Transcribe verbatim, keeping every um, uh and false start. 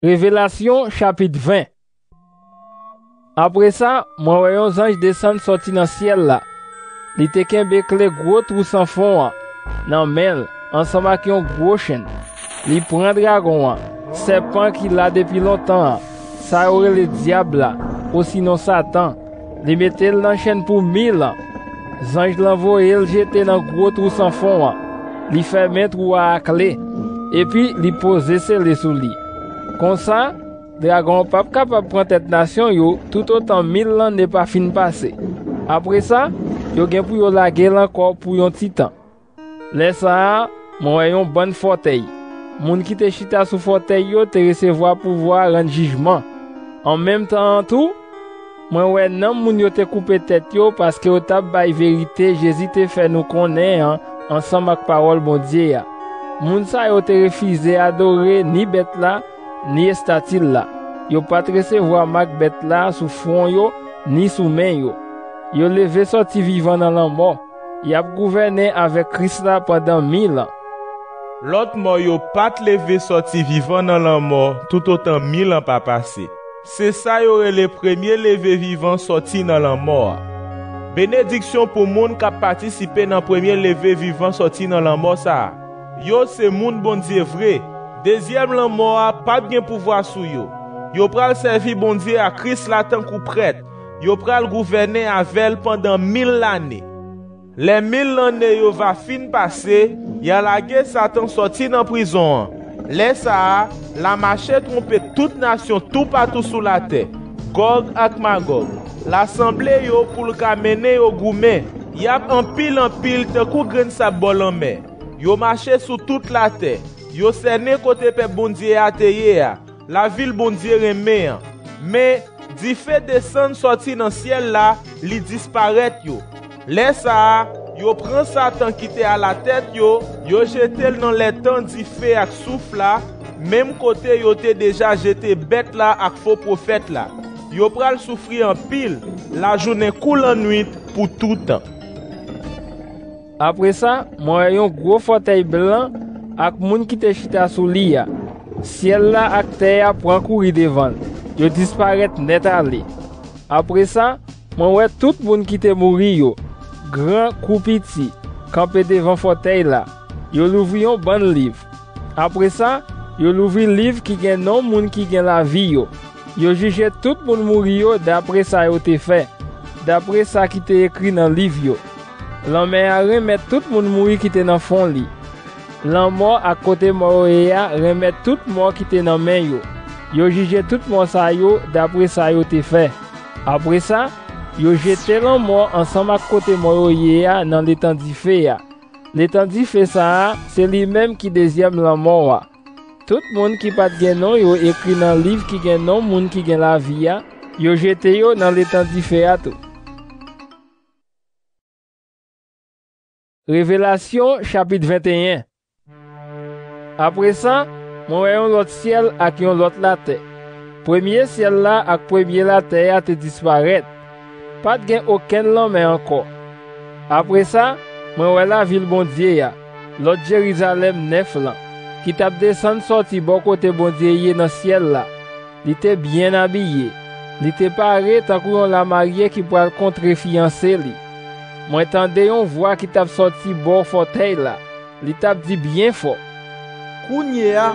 Revelasyon, chapit ven. Apre sa, mwen wè yon zanj desann sòti nan syèl la. Li te kenbe kle gwo twou san fon an nan men l, ansanm ak yon gwo chenn. Li pran dragon an, sèpan ki la depi lontan an, sa yo rele dyab la, osinon Satan. Li mete l nan chenn pou mil an. Zanj lan voye l jete nan gwo twou san fon an. Li fèmen twou a a kle, epi li poze sele sou li. Konsa, dragon an p ap kapab pran tèt nasyon yo toutotan mil lanne pa fin pase. Apre sa, yo gen pou yo lage l ankò pou yon ti tan. Lè sa a, mwen wè yon bann fòtèy. Moun ki te chita sou fòtèy yo te resevwa pouvwa rann jijman. An menm tan an tou, mwen wè nanm moun yo te koupe tèt yo paske yo t ap bay verite Jezi te fè nou konnen an ansanm ak pawòl Bondye a. Moun sa yo te refize adore ni bèt la, ni estati l la. Yo pa t resevwa mak bèt la sou fwon yo, ni sou men yo. Yo leve sòti vivan nan lanmò. Y ap gouvène avèk Kris la pandan mil an. Lòt mò yo pa t leve sòti vivan nan lanmò toutotan mil an pa pase. Se sa yo rele premye leve vivan sòti nan lanmò a. Benediksyon pou moun k ap patisipe nan premye leve vivan sòti nan lanmò sa a. Yo se moun Bondye vre. Dezyèm lanmò a p ap gen pouvwa sou yo. Yo pral sèvi Bondye ak Kris la tankou prèt. Yo pral gouvène avè l pandan mil lane. Lè mil lanne yo va fin pase, y a lage Satan sòti nan prizon an. Lè sa a, l a mache twonpe tout nasyon toupatou sou latè, Gòg ak Magòg. L a sanble yo pou l ka mennen yo goumen. Y ap anpil anpil tankou grenn sab bò lanmè. Yo mache sou tout latè. Yo sènen kote pèp Bondye a te ye a, lavil Bondye renmen an. Men, dife desann sòti nan syèl la, li disparèt yo. Lè sa a, yo pran Satan ki te alatèt yo, yo jete l nan letan dife ak souf la, menm kote yo te deja jete bèt la ak fo pwofèt la. Yo pral soufri anpil, lajounen kou lannwit pou toutan. Apre sa, mwen wè yon gwo fòtèy blan ak moun ki te chita sou li a. Syèl la ak tè a pran kouri devan l. Yo disparèt nèt ale. Apre sa, mwen wè tout moun ki te mouri yo, gran kou piti, kanpe devan fòtèy la. Yo louvri yon bann liv. Apre sa, yo louvri liv ki gen non moun ki gen lavi yo. Yo jije tout moun mouri yo dapre sa yo te fè, dapre sa ki te ekri nan liv yo. Lanmè a renmèt tout moun mouri ki te nan fon li. Lanmò ak kote mò yo ye a renmèt tout mò ki te nan men yo. Yo jije tout mò sa yo dapre sa yo te fè. Apre sa, yo jete lanmò ansanm ak kote mò yo ye a nan letan dife a. Letan dife sa a, se li menm ki dezyèm lanmò a. Tout moun ki pa t gen non yo ekri nan liv ki gen non moun ki gen lavi a, yo jete yo nan letan dife a tou. Revelasyon, chapit venteyen. Apre sa, mwen wè yon lòt syèl ak yon lòt latè. Premye syèl la ak premye latè a te disparèt. Pa t gen okenn lanmè ankò. Apre sa, mwen wè lavil Bondye a, lòt Jerizalèm nèf lan, ki t ap desann sòti bò kote Bondye ye nan syèl la. Li te byen abiye. Li te pare tankou yon lamarye ki pral kontre fiyanse li. Mwen tande yon vwa ki t ap sòti bò fòtèy la. Li t ap di byen fò: Kounye a,